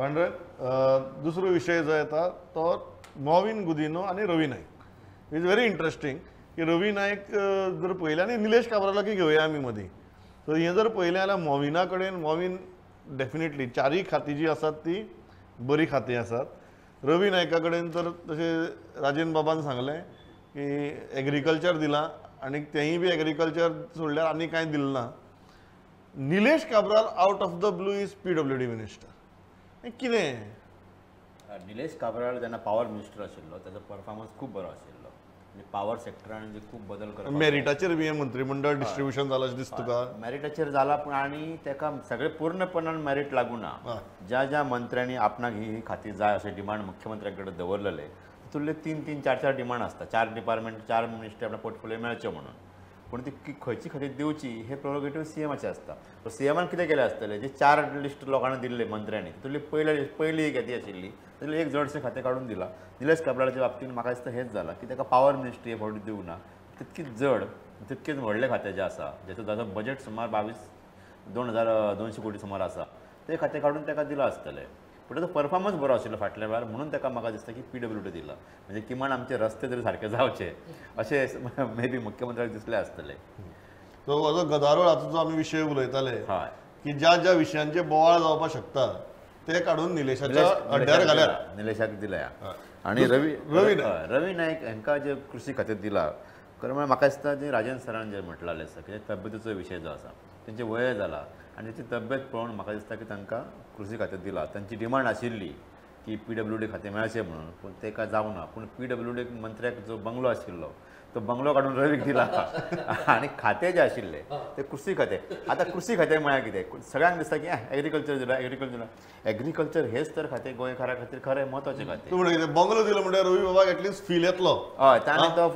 पांडुरंग, दुसरो विशय जो येता तो मॉविन गुदिन्हो आनी Ravi Naik. Is very interesting की रवी नायक जर पळयलें आनी निलेश काब्रालाकूय घेवया आमी मदीं. सो हें जर पळयलें जाल्यार मॉविना कडेन, मॉविन डेफिनेटली चारूय खातीं जीं आसात ती बरीं खातीं आसात. रवी नायका कडेन तर तशें राजेंद्र बाबान सांगलें की एग्रीकल्चर दिलां आनी तेंय बी एग्रीकल्चर सोडल्यार आनी कांय दिलें ना. Nilesh Cabral out of the blue is PWD minister. कितें? निलेश काब्राल जेन्ना पावर मिनिस्टर आशिल्लो ताजो परफॉर्मन्स खूब बरो आशिल्लो. म्हणजे पावर सेक्टरान जे खूब बदल करपाक मेरिटाचेर बी हें मंत्रीमंडळ डिस्ट्रिब्युशन जालां अशें दिसता तुका? मेरिटाचेर जाला, पूण आनी ताका सगळें पूर्णपणान मेरीट लागूं ना. ज्या ज्या मंत्र्यांनी आपणाक ही ही खाती जाय अशें डिमांड मुख्यमंत्र्या कडेन दवरलेले, तितूंतले 3 3 4 4 डिमांड आसता. 4 डिपार्टमेंट 4 मिनिस्ट्री आपल्या पोर्टफोलियो मेळच्यो म्हणून. पूण ती खंयची खाती दिवची हे प्रोरोगेटीव सीएमाचें आसता. सो सीएमान कितें केलें आसतलें, जे 4 लिस्ट लोकांनी दिल्ले मंत्र्यांनी तितूंतली पयली एक खाती आशिल्ली तितूंतलें एक जडशें खातें काडून दिलां. निलेश काब्रालाच्या बाबतींत म्हाका दिसता हेंच जालां की ताका पावर मिनिस्ट्री हे फावटी दिवंक ना. तितकीच जड तितकेच व्हडलें खातें जें आसा जेचो ताजो बजेट सुमार 22,200 कोटी सुमार आसा, तें खातें काडून ताका दिलां आसतलें. पूण ताजो परफॉर्मन्स बरो आशिल्लो फाटल्या वेळार म्हणून ताका म्हाका दिसता की PWD दिला. म्हणजे किमान आमचे रस्ते तरी सारके जावचे अशें मे बी मुख्यमंत्र्याक दिसलें आसतलें. सो हो गदारोळाचो जो आमी विशय उलयताले की ज्या ज्या विशयांचे बोवाळ जावपाक शकता ते काडून निलेशाच्या अड्ड्यार घाल्यात, निलेशाक दिल्या. आनी रवी नायक हांकां जे कृषी खातें दिलां, खरें म्हळ्यार म्हाका दिसता जे राजेंद्र सरान जे म्हटलेलें आसा की तब्येतीचो विशय जो आसा, तेंचे वय जाला आनी तेची तब्येत पळोवन म्हाका दिसता की तांकां कृषी खातें दिलां. तांची डिमांड आशिल्ली की PWD खातें मेळचें म्हणून, पूण तेका जावना. पूण PWD मंत्र्याक जो बंगलो आशिल्लो तो बंगलो काडून रवीक दिला आनी खातें जें आशिल्लें तें कृषी खातें. आतां कृषी खातें म्हळ्यार कितें, सगळ्यांक दिसता की एग्रीकल्चर दिलां, एग्रीकल्चर दिलां. एग्रीकल्चर हेच तर खातें गोंयकारां खातीर खरें म्हत्वाचें खातें. तूं म्हणटा बंगलो दिलो म्हणल्यार रवी बाबाक एटलिस्ट फील येतलो. हय, ताणें तो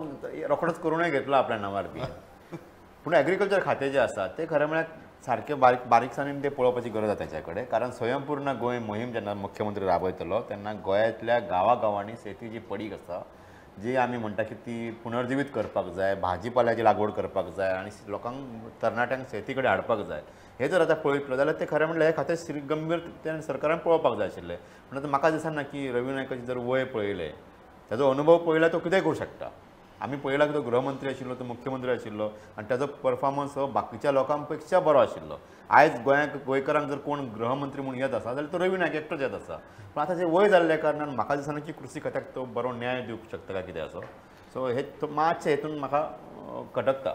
रोखडोच करूनय घेतलो आपल्या नांवार बी. पूण एग्रीकल्चर खातें जें आसा तें खरें म्हळ्यार सारकें बारीकसाणेन तें पळोवपाची गरज आसा तेच्या कडेन. कारण स्वयंपूर्ण गोंय मोहीम जेन्ना मुख्यमंत्री राबयतलो तेन्ना गोंयांतल्या गांवागांवांनी शेती जी पडीक आसा, जी आमी म्हणटा की ती पुनर्जिवीत करपाक जाय, भाजीपाल्याची लागवड करपाक जाय आनी लोकांक तरणाट्यांक शेती कडेन हाडपाक जाय. हें जर आतां पळयतलो जाल्यार तें खरें म्हणल्यार हें खातें गंभीर त्या सरकारान पळोवपाक जाय आशिल्लें. पूण आतां म्हाका दिसना की रवी नायकाचें जर वय पळयलें, ताजो अनुभव पळयल्यार तो कितेंय करूं शकता. आमी पळयला की तो गृहमंत्री आशिल्लो, तो मुख्यमंत्री आशिल्लो आनी ताजो परफॉर्मन्स हो बाकीच्या लोकां पेक्षा बरो आशिल्लो. आयज गोंयांक गोंयकारांक जर कोण गृहमंत्री म्हणून येत आसा जाल्यार तो रवी नायक एकटोच येत आसा. पूण आतां जें वय जाल्ल्या कारणान म्हाका दिसना की कृषी खात्याक तो बरो न्याय दिवंक शकता काय कितें असो. सो हे मातशें हेतून म्हाका खटकता.